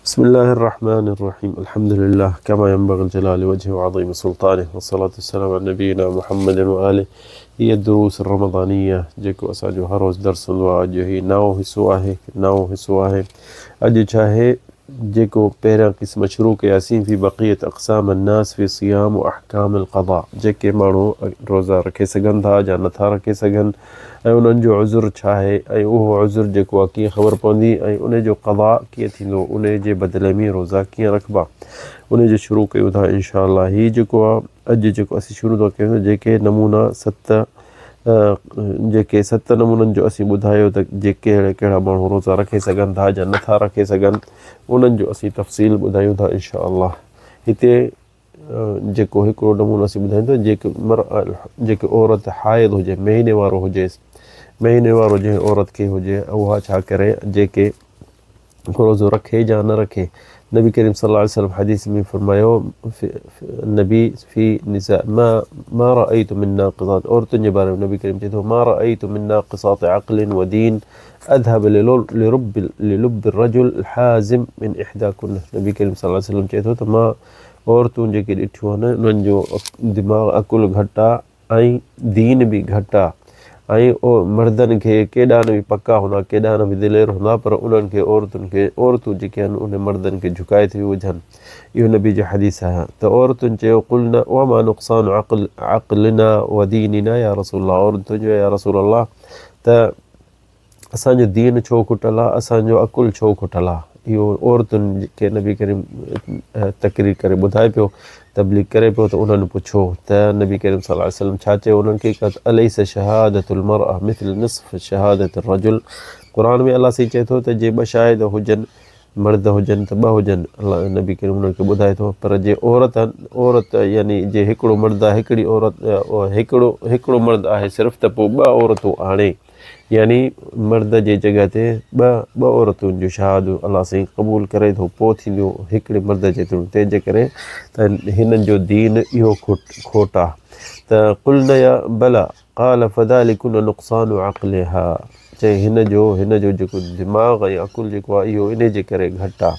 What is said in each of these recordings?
بسم الله الرحمن الرحيم الحمد لله كما ينبغي لجلال وجهه وعظيم سلطانه والصلاة والسلام على نبينا محمد وآله. هي الدروس الرمضانية جيڪو اسان جو هر روز درس هوندو آهي، اڄ هي نئون حصو آهي، نئون حصو آهي. اڄ ڇا آهي؟ جيڪو پهريان قسم شروع ڪياسين في بقية اقسام الناس في صيام واحڪام القضاء، جيڪي ماڻهو روزا رکي سگهن ٿا يا نٿا رکي سگهن ۽ انهن جو عذر ڇا آهي ۽ اهو عذر جيڪو آهي ڪيئن خبر پوندي ۽ ان جو قضاء ڪيئن ٿيندو، ان جي بدلي ۾ روزا ڪيئن رکبا، ان جو شروع ڪيون ٿا انشاء الله. هي جيڪو آهي اڄ جيڪو اسين شروع ٿا ڪيون جيڪي نمونا ست، جيڪي ست نمونن جو اسين ٻڌايو ته جيڪي اهڙا ڪهڙا ماڻهو روزا رکي سگهن ٿا يا نٿا رکي سگهن، انهن جو اسين تفصيل ٻڌايون ٿا انشاء الله. هتي جيڪو هڪڙو نمونو اسين ٻڌايون ٿا، جيڪي جيڪي عورت حائض هجي، مهيني وارو هجيس، مهيني وارو جنهن عورت کي هجي اها ڇا ڪري، جيڪي روزو رکي يا نه رکي. نبي ڪريم صلي الله عليه وسلم حديث ۾ فرمايو، نبي في نساء ما ما رأيت من ناقصات، عورتن جي باري ۾ نبي ڪريم چئي ٿو، ما رأيت من ناقصات عقل ودين اذهب لرب للب الرجل الحازم من احداكن. نبي ڪريم صلي الله عليه وسلم چئي ٿو ته مان عورتون جيڪي ڏٺيون آهن انهن جو دماغ عقل گهٽ آ ۽ دين به گهٽ آ ۽ مردن کي ڪيڏا نه به پڪا هوندا، ڪيڏا نه به دلير هوندا، پر انهن کي عورتن کي، عورتون جيڪي آهن انهن مردن کي جهڪائي ٿيون وجهن. اهو نبي جي حديث آهي ته عورتن چيو، قلنا وما نقصان عقل عقلنا وديننا يا رسول الله، عورتن چيو يا رسول الله ته اسان جو دين ڇو کٽل آ، اسان جو عقل ڇو کٽل آ. اهو عورتن کي نبي ڪريم تقرير ڪري ٻڌائي پيو، تبليغ ڪري پيو ته انهن پڇيو ته نبي ڪريم صلي الله عليه وسلم ڇا چيو انهن کي؟ قد اليس شهادة المرأة مثل نصف شهادة الرجل. قرآن ۾ الله سائين چئي ٿو ته جي ٻه شاهد هجن، مرد هجن ته ٻه هجن، الله نبي ڪريم انهن کي ٻڌائي ٿو، پر جي عورت عورت يعني جي هڪڙو مرد آهي هڪڙي عورت، هڪڙو هڪڙو مرد آهي صرف، ته پوء ٻه عورتون آڻي، يعني مرد جي جڳهه تي ٻه ٻه عورتن جون شهادتون الله سائين قبول ڪري ٿو، پوء ٿينديون هڪڙي مرد جيتريون. تنهن جي ڪري ته هنن جو دين اهو کوٽ آ ته قلنا يا بليٰ قال فذلڪن نقصان عقلها، چئي هن جو هن جو جيڪو دماغ ۽ عقل جيڪو آ اهو انهي جي ڪري گهٽ آ.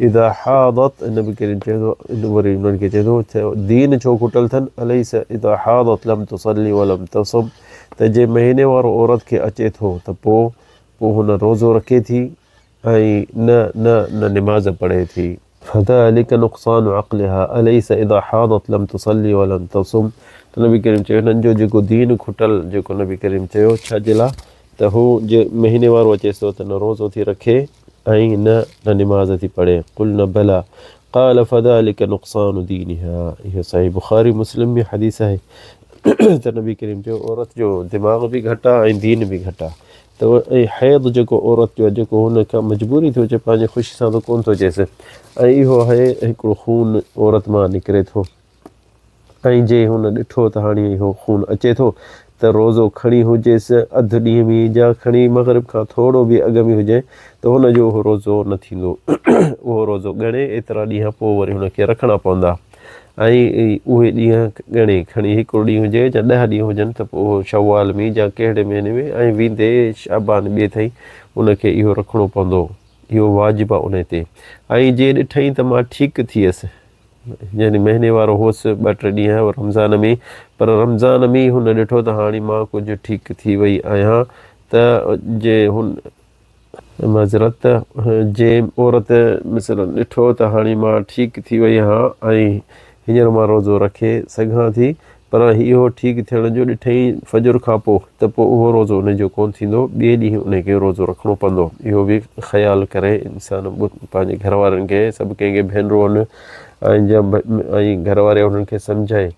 اذا حاضت، نبي ڪريم چئي ٿو وري انهن کي چئي ٿو ته دين ڇو کٽل ٿن، اليس اذا حاضت لم تصلي ولم تصم، ته جي مهيني وارو عورت کي اچي ٿو ته پوء پوء هن روزو رکي ٿي ۽ نه نه نه نماز پڙهي ٿي. فذلک نقصان عقلها اليس اذا حاضت لم تصلي ولم تصم، ته نبي ڪريم چيو هنن جو جيڪو دين کٽل، جيڪو نبي ڪريم چيو ڇا جي لاء ته هو جي مهيني وارو اچيس ٿو ته نه روزو ٿي رکي ۽ نه نه نماز ٿي پڙهي. قلنا بليٰ قال فذلک نقصان دينها. اهو صحيح بخاري مسلم ۾ حديث آهي ته نبي ڪريم چيو عورت جو دماغ به گهٽ آهي ۽ دين به گهٽ آهي، ته ۽ حيض جيڪو عورت جو آهي جيڪو هن کان مجبوري ٿو اچي، پنهنجي خوشي سان ته ڪونه ٿو اچيس، ۽ اهو آهي هڪڙو خون عورت مان نڪري ٿو، ۽ جي هن ڏٺو ته هاڻي اهو خون اچي ٿو ته روزو کڻي هجيس اڌ ڏينهن ۾ يا کڻي مغرب کان ٿورو به اڳ ۾ هجي ته هن جو اهو روزو نه ٿيندو، اهو روزو ڳڻي ايترا ڏينهن پوء وري هن کي رکڻا پوندا ۽ اهي ڏينهن ڳڻي کڻي هڪڙو ڏينهن هجي يا 10 ڏينهن هجن ته پوء اهو شوال ۾ يا ڪهڙي مهيني ۾ ۽ ويندي شعبان ٻئي تائين ان کي اهو رکڻو پوندو، اهو واجب آهي ان تي. ۽ جي ڏٺائين ته مان ٺيڪ ٿيس، يعني مهيني وارو هوس ٻه ٽي ڏينهن رمضان ۾، پر رمضان ۾ ئي هن ڏٺو ته هاڻي مان ڪجهه ٺيڪ ٿي وئي آهيان ته جي هن معذرت جي عورت مثلا ڏٺو ته هاڻي مان ٺيڪ ٿي وئي آهيان ۽ هينئر مان روزو رکي سگهان ٿي، پر اهو ٺيڪ ٿيڻ جو ڏٺئين فجر کان پوء ته پوء اهو روزو ان جو ڪونه ٿيندو، ٻئي ڏينهن ان کي روزو رکڻو پوندو. اهو به خيال ڪري انسان پنهنجي گهر وارن کي، سڀ ڪنهن کي ڀينرون آهن ۽ گهر واري انهن کي سمجهائي،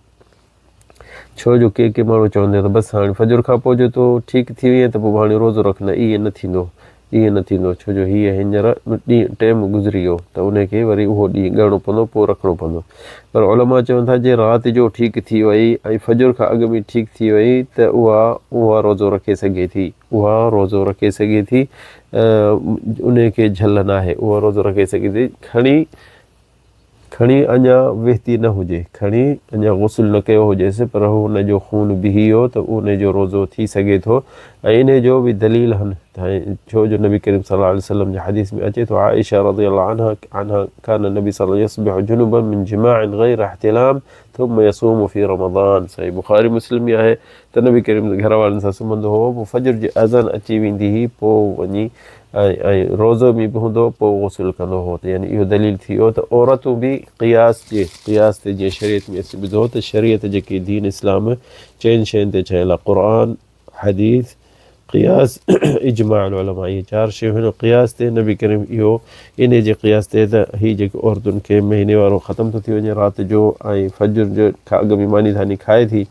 ڇو جو ڪي ڪي ماڻهو چوندا آهن ته بس هاڻي فجر کان پوء جو تون ٺيڪ ٿي وئين ته پوء هاڻي روزو رک، نه ائين نه ٿيندو، ائين نه ٿيندو، ڇو جو هيء هينئر ڏينهن ٽيم گذري ويو ته ان کي وري اهو ڏينهن ڳڻڻو پوندو پوء رکڻو پوندو. پر علماء چون ٿا جي رات جو ٺيڪ ٿي وئي ۽ فجر کان اڳ ۾ ٺيڪ ٿي وئي ته اها اها روزو رکي سگهي ٿي، اها روزو رکي سگهي ٿي، ان کي جهل ناهي، اها روزو رکي سگهي ٿي، کڻي. کڻي اڃا وهتي نه هجي، کڻي اڃا غسل نه ڪيو هجيس پر هن جو خون بيهي ويو ته انهي جو روزو ٿي سگهي ٿو ۽ انهي جو به دليل هن ڇو جو نبي ڪريم صلي الله عليه وسلم جي حديث ۾ اچي ٿو عائشه رضي الله عنها عنها كان النبي صلي الله عليه وسلم يصبح جنبا من جماع غير احتلام ثم يصوم في رمضان صحيح بخاري مسلم ۾ آهي ته نبي ڪريم گهر وارن سان سمهندو هو پوء فجر جي اذان اچي ويندي هئي پوء وڃي ۽ روزو ۾ به هوندو هو پوء غسل ڪندو هو ته يعني اهو دليل ٿي ويو ته عورتون به قياس جي قياس تي جيئن شريعت ۾ اسين ٻڌو ته شريعت جيڪي دين اسلام چئن شين تي ٺهيل آهي قرآن حديث قياس اجماع العلماء اهي چار شيون هن قياس تي نبي ڪريم اهو ان جي قياس تي ته هي جيڪي عورتن کي مهيني وارو ختم ٿو ٿي وڃي رات جو ۽ فجر جو کان اڳ ۾ ماني ڌاني کائي ٿي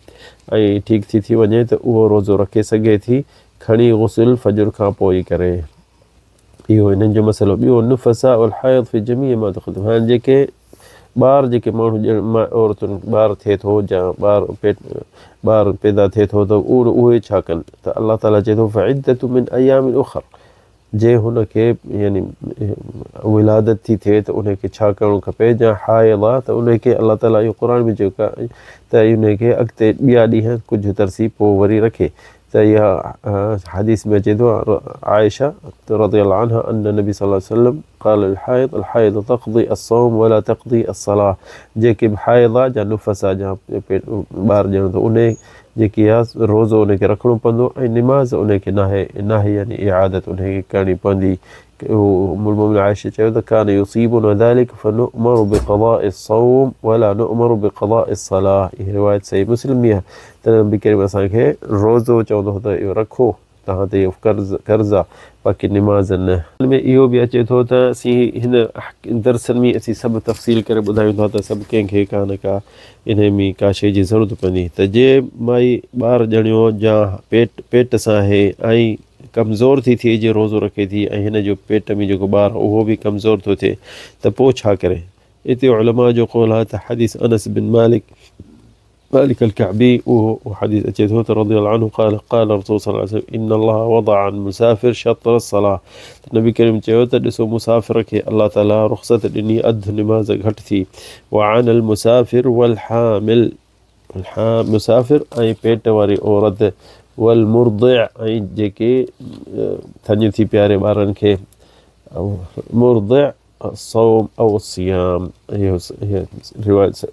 ۽ ٺيڪ ٿي ٿي وڃي ته اهو روزو رکي سگهي ٿي کڻي غسل فجر کان پوء ئي ڪري. اهو هنن جو مسئلو. ٻيو نفساء الحيض في جميع ما تقدم هاڻي جيڪي ٻار جيڪي ماڻهو ڄڻ عورتن ٻار ٿئي ٿو يا ٻار پيٽ ٻار پيدا ٿئي ٿو ته اهي ڇا ڪن ته الله تعالي چئي ٿو فعدة من ايام اخر جي هن کي يعني ولادت ٿي ٿئي ته ان کي ڇا ڪرڻو کپي يا حائض آ ته ان کي الله تعالي اهو قرآن ۾ چيو ته ان کي اڳتي ٻيا ڏينهن ڪجهه ترسي پوء وري رکي ته اها حديث ۾ اچي ٿو عائشه رضي الله عنها ان النبي صلي الله عليه وسلم قال للحائض الحائض تقضي الصوم ولا تقضي الصلاه جيڪي به حائض آ يا نفس آ يا ٻار ڄڻ ٿو ان جيڪي آ روزو ان کي رکڻو پوندو ۽ نماز ان کي ناهي ناهي يعني اعادت ان کي ڪرڻي پوندي ام المؤمنين عائشه چيو ته كان يصيبنا ذلك فنؤمر بقضاء الصوم ولا نؤمر بقضاء الصلاه اها روايت صحيح مسلم ۾ آهي ته نبي ڪريم اسان کي روزو چوندو هو ته اهو رکو توهان تي اهو قرض قرض آهي باقي نماز نه. ان ۾ اهو به اچي ٿو ته اسين هن درسن ۾ اسين سڀ تفصيل ڪري ٻڌايون ٿا ته سڀ ڪنهن کي ڪا نه ڪا انهي ۾ ڪا شيء جي ضرورت پوندي ته جي مائي ٻار ڄڻيو يا پيٽ پيٽ سان آهي ۽ ڪمزور ٿي ٿئي جي روزو رکي ٿي ۽ هن جو پيٽ ۾ جيڪو ٻار اهو به ڪمزور ٿو ٿئي ته پوء ڇا ڪري؟ اتي علماء جو قول آهي ته حديث انس بن مالڪ مالك الكعبي اهو حديث اچي ٿو ته رضي الله عنه قال قال رسول صلي الله عليه وسلم ان الله وضع عن مسافر شطر الصلاه ته نبي ڪريم چيو ته ڏسو مسافر کي الله تعالي رخصت ڏني اڌ نماز گهٽ ٿي وعن المسافر والحامل مسافر ۽ پيٽ واري عورت والمرضع ۽ جيڪي ٿڃ ٿي پياري ٻارن کي مرضع الصوم او الصيام اهو روايت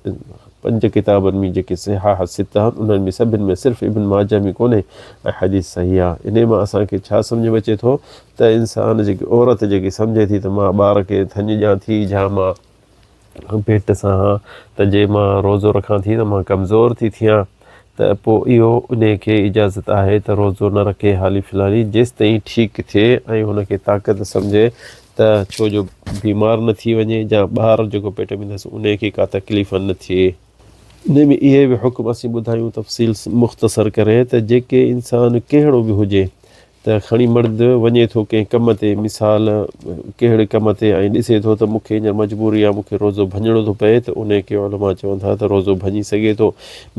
پنج ڪتابن ۾ جيڪي صحاح سته آهن انهن ۾ سڀن ۾ صرف ابن ماجه ۾ ڪونهي ۽ حديث صحيح آهي انهي مان اسان کي ڇا سمجهه ۾ اچي ٿو ته انسان جيڪي عورت جيڪي سمجهي ٿي ته مان ٻار کي ٿڃ ڏيان ٿي جا مان پيٽ سان ها ته جي مان روزو رکان ٿي ته مان ڪمزور ٿي ٿيان ته پوء اهو انهي کي اجازت آهي ته روزو نه رکي حالي في الحالي جيستائين ٺيڪ ٿئي ۽ هن کي طاقت سمجهي ته ڇو جو بيمار نه ٿي وڃي يا ٻار جيڪو پيٽ ۾ اٿس انهي کي ڪا تڪليف نه ٿئي. انهي ۾ اهي به حڪم اسين ٻڌايون تفصيل مختصر ڪري ته جيڪي انسان ڪهڙو به هجي ته کڻي مرد وڃي ٿو ڪنهن ڪم تي، مثال ڪهڙي ڪم تي ۽ ڏسي ٿو ته مون کي هينئر مجبوري آهي مون کي روزو ڀڃڻو ٿو پئي ته انهي کي علماء چون ٿا ته روزو ڀڃي سگهي ٿو.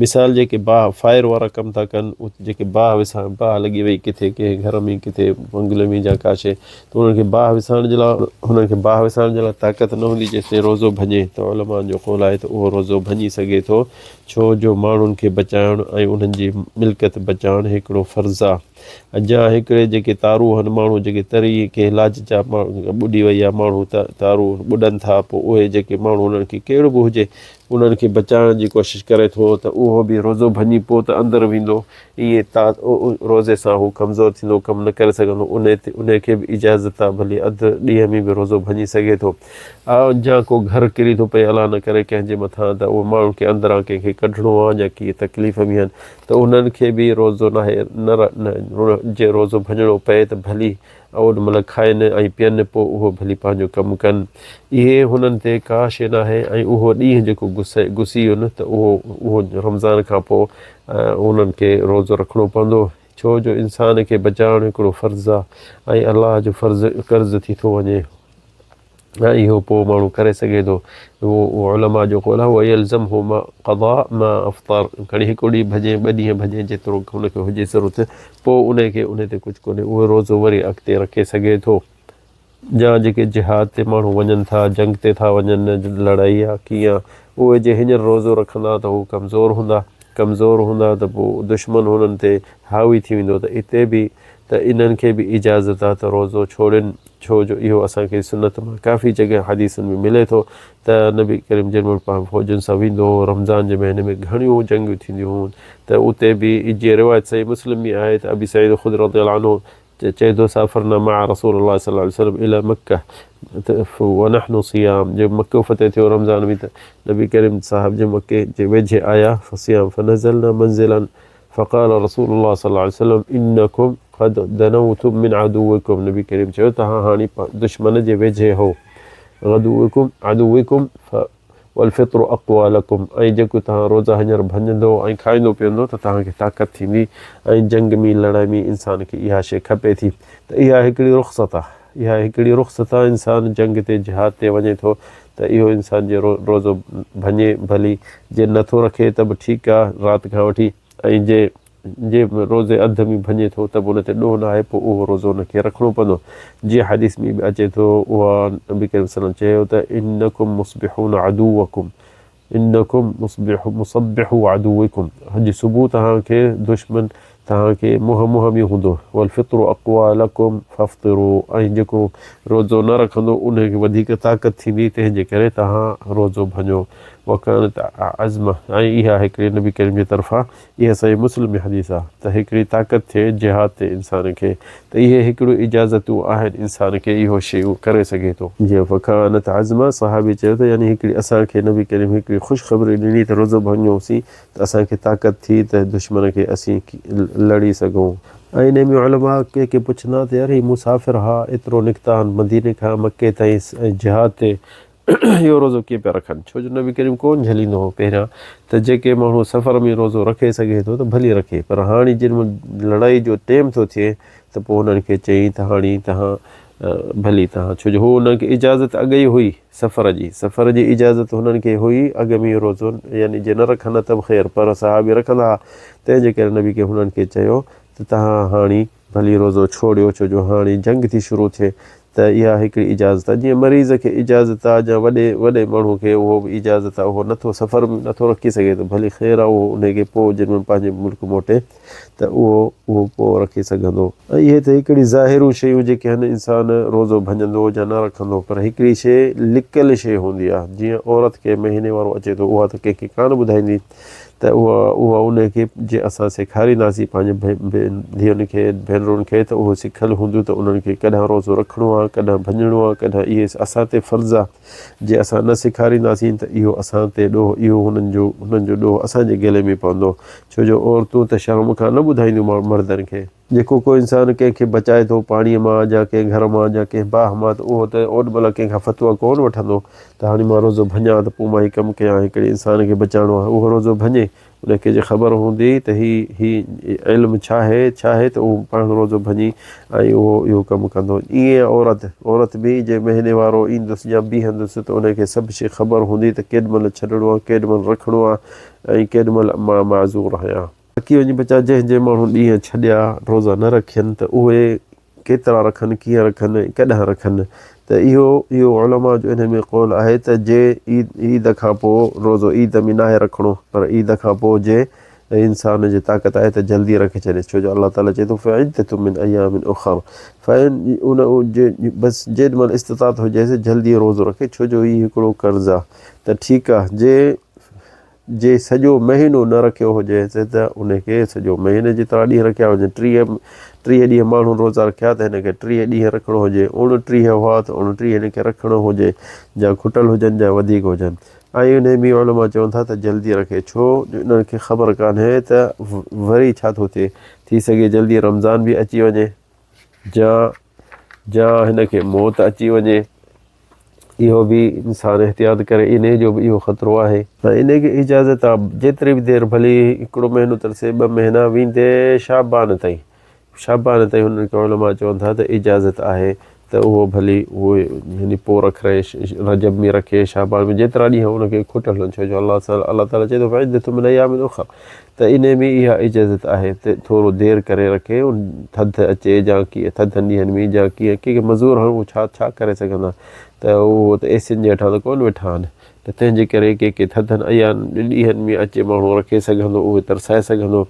مثال جيڪي باهه فائر وارا ڪم ٿا ڪن جيڪي باهه وسائڻ باهه لڳي وئي ڪٿي ڪنهن گهر ۾ ڪٿي بنگلي ۾ يا ڪا شيء ته انهن کي باهه وسائڻ جي لاء انهن کي باهه وسائڻ جي لاء طاقت نه هوندي جيستائين روزو ڀڃي ته علماء جو قول آهي ته اهو روزو ڀڃي سگهي ٿو ڇو جو ماڻهن کي بچائڻ ۽ انهن جي ملڪيت بچائڻ هڪڙو فرض آهي. اجا هڪڙي جيڪي تارو هن ماڻهو جيڪي تري ڪنهن لاج جا ٻڏي وئي آ ماڻهو ته تارو ٻڏن ٿا پوء اهي جيڪي ماڻهو انهن کي ڪهڙو به هجي انهن کي بچائڻ جي ڪوشش ڪري ٿو ته اهو به روزو ڀڃي پوء ته اندر ويندو ائين تا روزي سان هو ڪمزور ٿيندو ڪم نه ڪري سگهندو انهي تي انهي کي به اجازت آ ڀلي اڌ ڏينهن ۾ به روزو ڀڃي سگهي ٿو آ جا ڪو گهر ڪري ٿو پئي الله نه ڪري ڪنهن جي مٿان ته اهو ماڻهن کي اندران ڪنهن کي ڪڍڻو آ يا ڪي تڪليف ۾ آهن ته انهن کي به روزو ناهي نه جي روزو ڀڃڻو پئي ته ڀلي اوڏ مهل کائن ۽ پين پوء اهو ڀلي پنهنجو ڪم ڪن. اهي هنن تي ڪا شيء ناهي ۽ اهو ڏينهن جيڪو گسي وين ته اهو اهو رمضان کان پوء انهن کي روزو رکڻو پوندو ڇو جو انسان کي بچائڻ هڪڙو فرض آهي ۽ الله جو فرض قرض ٿي ٿو وڃي. ۽ اهو پوء ماڻهو ڪري سگهي ٿو. اهو علماء جو قول آهي ويلزمه ما قضاء ما افطر کڻي هڪ ڏينهن ڀڄي ٻه ڏينهن ڀڄي جيترو هن کي هجي ضرورت پوء ان کي ان تي ڪجهه ڪونهي اهو روزو وري اڳتي رکي سگهي ٿو. جا جيڪي جهاد تي ماڻهو وڃن ٿا، جنگ تي ٿا وڃن، لڙائي آ ڪيئن آ، اهي جي هينئر روزو رکندا ته هو ڪمزور هوندا، ڪمزور هوندا ته پوء دشمن هنن تي حاوي ٿي ويندو ته اتي به ته انهن کي به اجازت آ ته روزو ڇوڙين، ڇو جو اهو اسان کي سنت مان ڪافي جڳهه حديثن ۾ ملي ٿو ته نبي ڪريم جن وٽ پاڻ فوجن سان ويندو هو، رمضان جي مهيني ۾ گهڻيون جنگيون ٿينديون هيون ته اتي به جيئن روايت صحيح مسلم ۾ آهي ته ابي سعيد خدري رضي الله عنه چئي ٿو سافرنا مع رسول الله صلي الله عليه وسلم الي مڪه ونحن صيام جو مڪو فتح ٿيو رمضان ۾ ته نبي ڪريم صاحب جي مڪي جي ويجهي آيا فصيام فنزلنا منزلا فقال رسول الله صلي الله عليه وسلم انكم قد دنوتم من عدوكم نبي ڪريم چيو ته هاڻي دشمن جي ويجهي هو غدوكم عدوكم ف والفطر اقويٰ لڪم ۽ جيڪو توهان روزا هينئر ڀڃندو ۽ کائيندو پيئندو ته توهان کي طاقت ٿيندي ۽ جنگ ۾ لڙائي ۾ انسان کي اها شيء کپي ٿي ته اها هڪڙي رخصت آهي اها هڪڙي رخصت آهي انسان جنگ تي جهاد تي وڃي ٿو ته اهو انسان جي روزو ڀڃي ڀلي جي نٿو رکي ته به ٺيڪ آهي رات کان وٺي ۽ جي جي روزي اڌ ۾ ڀڃي ٿو ته به ان تي ڏوهه ناهي پوء اهو روزو ان کي رکڻو پوندو. جيئن حديث ۾ به اچي ٿو اها نبي ڪريم صلي الله عليه وسلم چيو ته انڪم مصبحون عدوڪم انڪم مصبح مصبحو عدوڪم اڄ صبح توهان کي دشمن توهان کي منهن منهن ۾ هوندو والفطر اقويٰ لڪم فافطروا ۽ جيڪو روزو نه رکندو ان کي وڌيڪ طاقت ٿيندي تنهن جي ڪري توهان روزو ڀڃو وڪانت عزمه ۽ اها هڪڙي نبي ڪريم جي طرفان اها صحيح مسلم ۾ حديث آهي ته هڪڙي طاقت ٿئي جهاد تي انسان کي ته اهي هڪڙيون اجازتون آهن انسان کي اهو شيون ڪري سگهي ٿو. جيئن وڪانت عزمه صحابي چيو ته يعني هڪڙي اسان کي نبي ڪريم هڪڙي خوشخبري ڏني ته روزو ڀڃيوسين ته اسان کي طاقت ٿي ته دشمن کي اسين لڙي سگهون. ۽ انهي ۾ علماء ڪي ڪي پڇندا ته يار هي مسافر ها ايترو نڪتا آهن مديني کان مڪي تائين ۽ جهاد تي اهو روزو ڪيئن پيا رکن؟ ڇو جو نبي ڪريم ڪونه جهليندو هو پهريان ته جيڪي ماڻهو سفر ۾ روزو رکي سگهي ٿو ته ڀلي رکي پر هاڻي جن مهل لڙائي جو ٽيم ٿو ٿئي ته پوء انهن کي چئين ته هاڻي تهان ڀلي تهان ڇو جو هو انهن کي اجازت اڳ ئي هئي سفر جي سفر جي اجازت هنن کي هئي اڳ ۾ روزو يعني جي نه رکن ته به خير پر صحابي رکندا ها تنهن جي ڪري نبي ڪريم هنن کي چيو ته تهان هاڻي ڀلي روزو ڇوڙيو ڇو جو هاڻي جنگ ٿي شروع ٿئي ته اها هڪڙي اجازت آهي جيئن مريض کي اجازت آهي يا وڏي وڏي ماڻهو کي اهو به اجازت آهي اهو نٿو سفر به نٿو رکي سگهي ته ڀلي خير آهي اهو انهي کي پوء جنهن مهل پنهنجي ملڪ موٽي ته اهو اهو پوء رکي سگهندو. ۽ اهي ته هڪڙي ظاهرون شيون جيڪي آهن انسان روزو ڀڃندو يا نه رکندو پر هڪڙي شيء لڪل شيء هوندي آهي جيئن عورت کي مهيني وارو اچي ٿو اها ته ڪنهن کي ڪانه ٻڌائيندي ته اها اها ان کي جي اسان سيکارينداسين پنهنجي ڌيئن کي ڀينرن کي ته اهو سکيل هونديون ته انهن کي ڪڏهن روزو رکڻو آهي ڪڏهن ڀڃڻو آهي ڪڏهن اهي اسان تي فرض آهي جي اسان نه سيکارينداسين ته اهو اسان تي ڏوهه اهو هنن جو هنن جو ڏوهه اسان جي گلي ۾ پوندو ڇو جو عورتون ته شرم کان نه ٻڌائينديون مردن کي. جيڪو ڪو انسان ڪنهن کي بچائي ٿو پاڻيء مان يا ڪنهن گهر مان يا ڪنهن باهه مان ته اهو ته اوڏ مهل ڪنهن کان فتويٰ ڪونه وٺندو ته هاڻي مان روزو ڀڃان ته پوء مان هي ڪم ڪيان هڪڙي انسان کي بچائڻو آهي اهو روزو ڀڃي ان کي جي خبر هوندي ته هي هي علم ڇا آهي ڇا آهي ته اهو پاڻ روزو ڀڃي ۽ اهو اهو ڪم ڪندو ائين عورت عورت به جي مهيني وارو ايندس يا بيهندس ته ان کي سڀ شي خبر هوندي ته ڪيڏ مهل ڇڏڻو آهي ڪيڏ مهل رکڻو آهي ۽ ڪيڏ مهل مان معذور آهيان. باقي وڃي بچا جنهن جنهن ماڻهو ڏينهن ڇڏيا روزا نه رکين ته اهي ڪيترا رکن ڪيئن رکن ۽ ڪڏهن رکن ته اهو اهو علماء جو انهي ۾ قول آهي ته جي عيد عيد کان پوء روزو عيد ۾ ناهي رکڻو پر عيد کان پوء جي انسان جي طاقت آهي ته جلدي رکي ڇڏي ڇو جو الله تعالي چئي ٿو فعدة من ايام اخر فإن ان جي بس جيڏ مهل استطاعت هجيس جلدي روزو رکي ڇو جو هي هڪڙو قرض آهي ته ٺيڪ آهي جي جي سڄو مهينو نه رکيو هجيس ته ان کي سڄو مهيني جيترا ڏينهن رکيا هجن، 30، 30 ڏينهن ماڻهن روزا رکيا ته هن کي 30 ڏينهن رکڻو هجي، 29 هئا ته 29 هن کي رکڻو هجي، جا کٽل هجن جا وڌيڪ هجن. ۽ انهي ۾ علماء چون ٿا ته جلدي رکي ڇو جو انهن کي خبر ڪانهي ته وري ڇا ٿو ٿئي، ٿي سگهي جلدي رمضان به اچي وڃي جا جا هن کي موت اچي وڃي. اهو به انسان احتياط ڪري انهي جو به اهو خطرو آهي. ۽ انهي کي اجازت آ جيتري به دير ڀلي هڪڙو مهينو ترسي ٻه مهينا ويندي شعبان تائين شعبان تائين هنن کي علماء چون ٿا ته اجازت آهي ته اهو ڀلي اهي يعني پوء رکرائي رجب ۾ رکي شعبان ۾ جيترا ڏينهن ان کي کٽل هجن ڇو جو الله الله تعاليٰ چئي ٿو فعدة من ايام اخر ته انهي ۾ اها اجازت آهي ته ٿورو دير ڪري رکي ٿڌ اچي جا ڪيئن ٿڌن ڏينهن ۾ جا ڪيئن ڪي ڪي مزور هن اهو ڇا ڇا ڪري سگهندا ته اهو ته ايسين جي هيٺان ته ڪونه ويٺا آهن ته تنهن جي ڪري ڪي ڪي ٿڌن ايام ڏينهن ۾ اچي ماڻهو رکي سگهندو اهي ترسائي سگهندو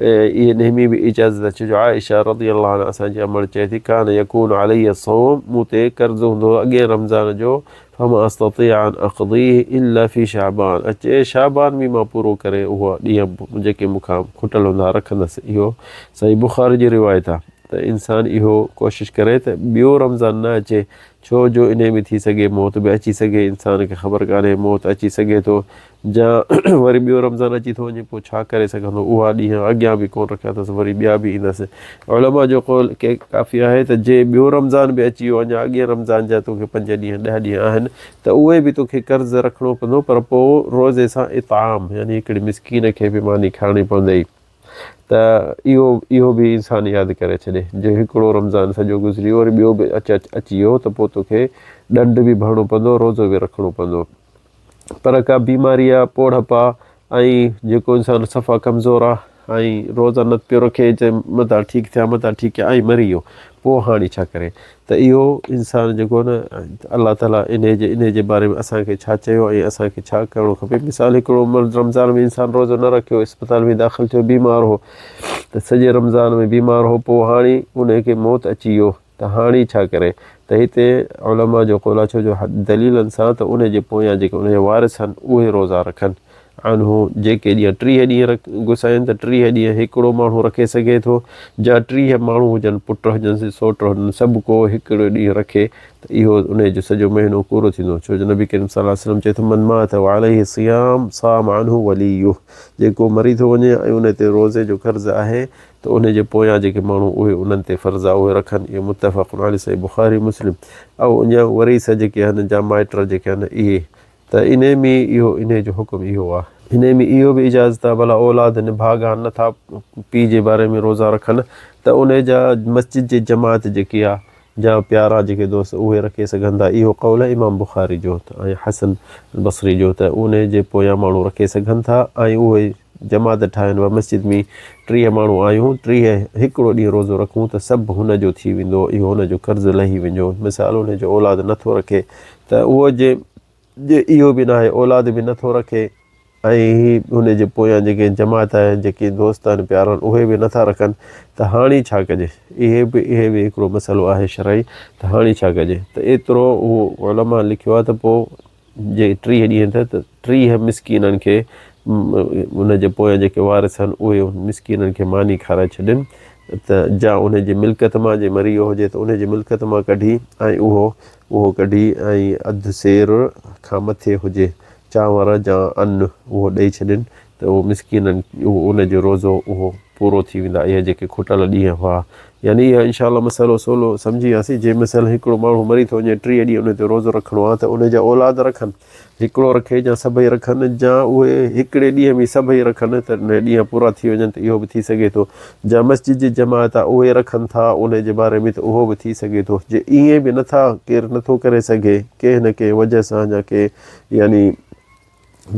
اهي انهي ۾ به اجازت اچي جو عائشه رضي الله عنها اسان جي امڙ چئي ٿي ڪان يڪون علي الصوم مون تي قرض هوندو هو اڳئين رمضان جو فما استطيع ان اقضيه الا في شعبان اچي شعبان ۾ مان پورو ڪري اهو ڏينهن جيڪي مون کان کٽل هوندا رکندس اهو صحيح بخاري جي روايت آهي ته انسان اهو ڪوشش ڪري ته ٻيو رمضان نه اچي ڇو جو انهي ۾ ٿي سگهي موت به اچي سگهي انسان کي خبر ڪانهي موت اچي سگهي ٿو جا وري ٻيو رمضان اچي ٿو وڃي پوء ڇا ڪري سگهندو اها ڏينهن اڳيان به ڪون رکيا اٿس وري ٻيا به ايندس علماء جو قول ڪي ڪافي آهي ته جي ٻيو رمضان به اچي ويو اڃا اڳئين رمضان جا توکي پنج ڏينهن ڏهه ڏينهن آهن ته اهي به توکي قرض رکڻو پوندو پر پوء روزي سان اطعام يعني هڪڙي مسڪين کي به ماني کائڻي پوندئي ته اهو اهو به انسان ياد ڪري ڇڏي جو هڪڙو رمضان سڄو گذري ويو وري ٻيو به اچ اچي ويو ته پوء توکي ڏنڊ به ڀرڻو پوندو روزو به رکڻو پوندو پر ڪا بيماري آ پوڙهپ آ ۽ جيڪو انسان صفا ڪمزور آ ۽ روزا نه پيو رکي چي متان ٺيڪ ٿيان متان ٺيڪ ٿيان ۽ مري ويو پوء هاڻي ڇا ڪري ته اهو انسان جيڪو نه الله تعالي انهي جي انهي جي باري ۾ اسان کي ڇا چيو ۽ اسان کي ڇا ڪرڻو کپي مثال هڪڙو مرض رمضان ۾ انسان روزو نه رکيو اسپتال ۾ داخل ٿيو بيمار هو ته سڄي رمضان ۾ بيمار هو پوء هاڻي انهي کي موت اچي ويو ته هاڻي ڇا ڪري ته هتي علماء جو قول آهي ڇو جو دليلن سان ته ان جي پويان جيڪي ان جا وارث آهن اهي روزا رکن عنه جيڪي ڏينهن 30 ڏينهن گسائن ته 30 ڏينهن هڪڙو ماڻهو رکي سگهي ٿو جا 30 ماڻهو هجن پٽ هجن سي سوٽ هجن سڀ ڪو هڪڙو ڏينهن رکي ته اهو ان جو سڄو مهينو پورو ٿيندو ڇو جو نبي ڪريم صلي الله عليه وسلم چئي ٿو من مات وعليه صيام صام عنه وليه جيڪو مري ٿو وڃي ۽ ان تي روزي جو قرض آهي ته انهي جي پويان جيڪي ماڻهو اهي انهن تي فرض آهي اهي رکن اهو متفق عليه صحيح بخاري مسلم او اڃا وريث جيڪي آهن جا مائٽ جيڪي آهن اهي ته انهي ۾ اهو انهي جو حڪم اهو آهي. انهي ۾ اهو به اجازت آهي ڀلا اولاد نڀاڳا نٿا پيء جي باري ۾ روزا رکن ته انهي جا مسجد جي جماعت جيڪي آهي جا پيارا جيڪي دوست اهي رکي سگهن ٿا اهو قول آهي امام بخاري جو ۽ حسن بصري جو ته انهي جي پويان ماڻهو رکي سگهن ٿا ۽ اهي جماعت ٺاهين و مسجد ۾ 30 ماڻهو آهيون 30 هڪڙو ڏينهن روزو رکون ته سڀ هن جو ٿي ويندو اهو هن جو قرض لهي ويندو مثال انهي جو اولاد نٿو رکي ته اهو جي جي اهو به ناهي اولاد به نٿو رکي ۽ هي هن جي پويان جيڪي جماعت آهن جيڪي دوست آهن پيارا آهن اهي به نٿا رکن ته هاڻي ڇا ڪجي اهي به اهي به هڪڙو مسئلو آهي شرعي ته هاڻي ڇا ڪجي ته ايترو اهو علماء لکيو آهي ته پوء جي 30 ڏينهن ته 30 مسڪينن کي ان جي پويان جيڪي وارث آهن اهي مسڪينن کي ماني کارائي ڇڏين ته جا ان جي ملڪيت مان جي مري ويو هجي ته ان جي ملڪيت مان ڪڍي ۽ اهو اهو ڪڍي ۽ اڌ سير کان مٿي هجي چانور جا ان اهو ڏئي ڇڏين ته اهو مسڪينن اهو ان جو روزو اهو پورو ٿي ويندا اهي جيڪي کٽل ڏينهن هئا يعني اها انشاء الله مسئلو سولو سمجهي وياسين جي مثلا هڪڙو ماڻهو مري ٿو وڃي 30 ڏينهن ان تي روزو رکڻو آهي ته ان جا اولاد رکن هڪڙو رکي جا سڀئي رکن جا اهي هڪڙي ڏينهن ۾ سڀئي رکن ته ان ڏينهن پورا ٿي وڃن ته اهو به ٿي سگهي ٿو جا مسجد جي جماعت آهي اهي رکن ٿا ان جي باري ۾ ته اهو به ٿي سگهي ٿو جي ائين به نٿا ڪير نٿو ڪري سگهي ڪنهن نه ڪنهن وجه سان جا ڪي يعني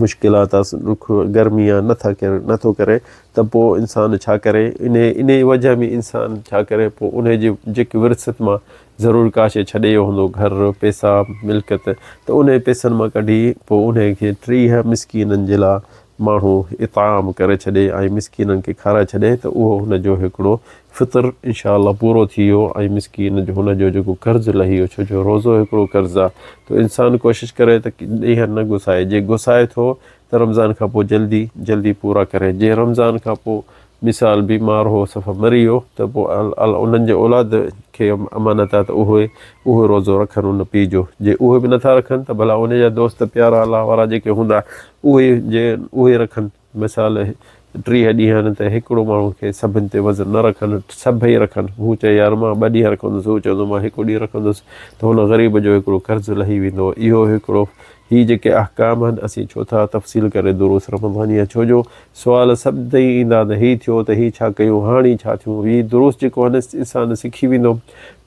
مشڪلات آ ڏک گرمي آ نٿا ڪري نٿو ڪري ته پوء انسان ڇا ڪري انهي انهي وجه ۾ انسان ڇا ڪري پوء انهي جي جيڪي ورثت مان ضرور ڪا شي ڇڏي ويو هوندو گهر پيسا ملڪيت ته انهي پيسن مان ڪڍي پوء انهي کي 30 مسڪينن جي لاء ماڻهو اطعام ڪري ڇڏي ۽ مسڪينن کي کارائي ڇڏي ته اهو هن جو هڪڙو فطر انشاء الله پورو ٿي ويو ۽ مسڪين جو هن جو جيڪو قرض لهي ويو ڇو جو روزو هڪڙو قرض آ ته انسان ڪوشش ڪري ته ڏينهن نه گسائي جي گسائي ٿو ته رمضان کان پوء جلدي جلدي پورا ڪري جي رمضان کان پوء مثال بيمار هو صفا مري ويو ته پوء انهن جي اولاد کي امانت آ ته اهي اهو روزو رکن ان پيء جو جي اهي به نٿا رکن ته ڀلا ان جا دوست پيارا الله وارا جيڪي هوندا اهي جي اهي رکن مثال 30 ڏينهن آهن ته هڪڙو ماڻهو کي سڀن تي وزن نه رکن سڀئي رکن هو چئي يار مان ٻه ڏينهن رکندس هو چوندو مان هڪ ڏينهن رکندس ته هن غريب جو هڪڙو قرض لهي ويندو اهو هڪڙو هي جيڪي احڪام آهن اسين ڇو ٿا تفصيل ڪري دروس رمضانيه ڇو جو سوال سڀ تائين ايندا ته هي ٿيو ته هي ڇا ڪيون هاڻي ڇا ٿيون هي دروس جيڪو آهي نه انسان سکي ويندو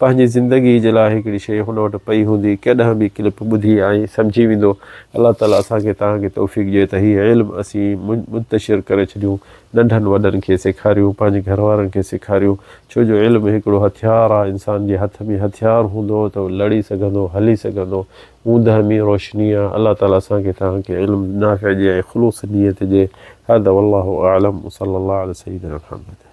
پنهنجي زندگي جي لاء هڪڙي شيء هن وٽ پئي هوندي ڪڏهن به ڪلپ ٻڌي ۽ سمجهي ويندو الله تعالي اسان کي توهان کي توفيق ڏئي ته هي علم اسين منتشر ڪري ڇڏيون ننڍن وڏن کي سيکاريون پنهنجي گهر وارن کي سيکاريون ڇو جو علم هڪڙو هٿيار آهي انسان جي هٿ ۾ هٿيار هوندو ته لڙي سگهندو هلي سگهندو اوندهه ۾ روشني آ الله تعالي اسان کي توهان کي علم نافع ڏي ۽ خلوص نيت ڏي هذا والله اعلم وصلي الله علي سيدنا محمد.